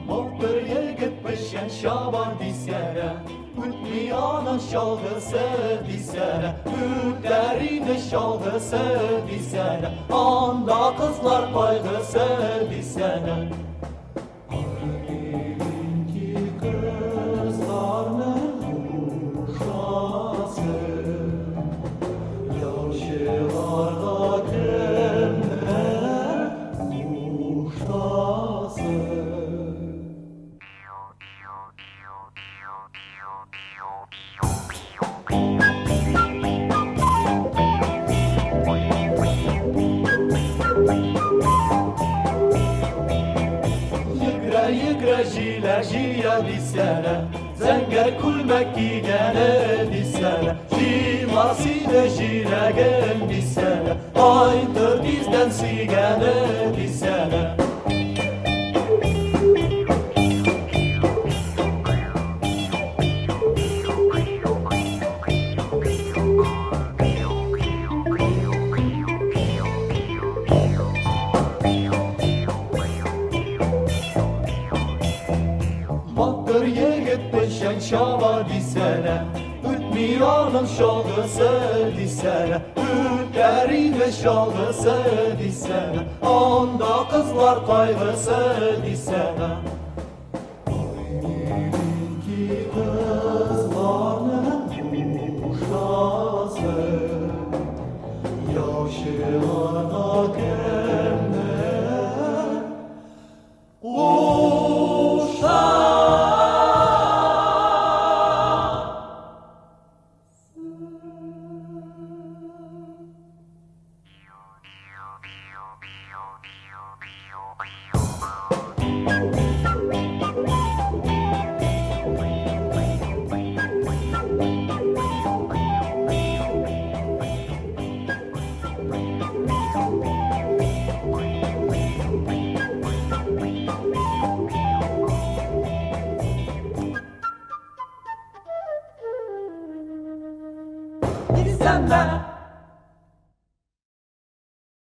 Батыр егет печән чаба дисәнә, Үтми аның чалгысы дисәнә, Үтәр иде чалгысы дисәнә, Анда кызлар кайгысы дисәнә. Йөгерә, йөгерә, җиләк җыя дисәнә, Зәңгәр күлмәк кигәне дисәнә, Җыймас иде җиләген дисәнә, Кайтыр тиздән сөйгәне дисәнә. Батыр егет печән чаба дисәнә, Үтми аның чалгысы дисәнә, Үтәр иде чалгысы дисәнә, Анда кызлар кайгысы дисәнә. Яучыларга кемне куша? Дисәнә.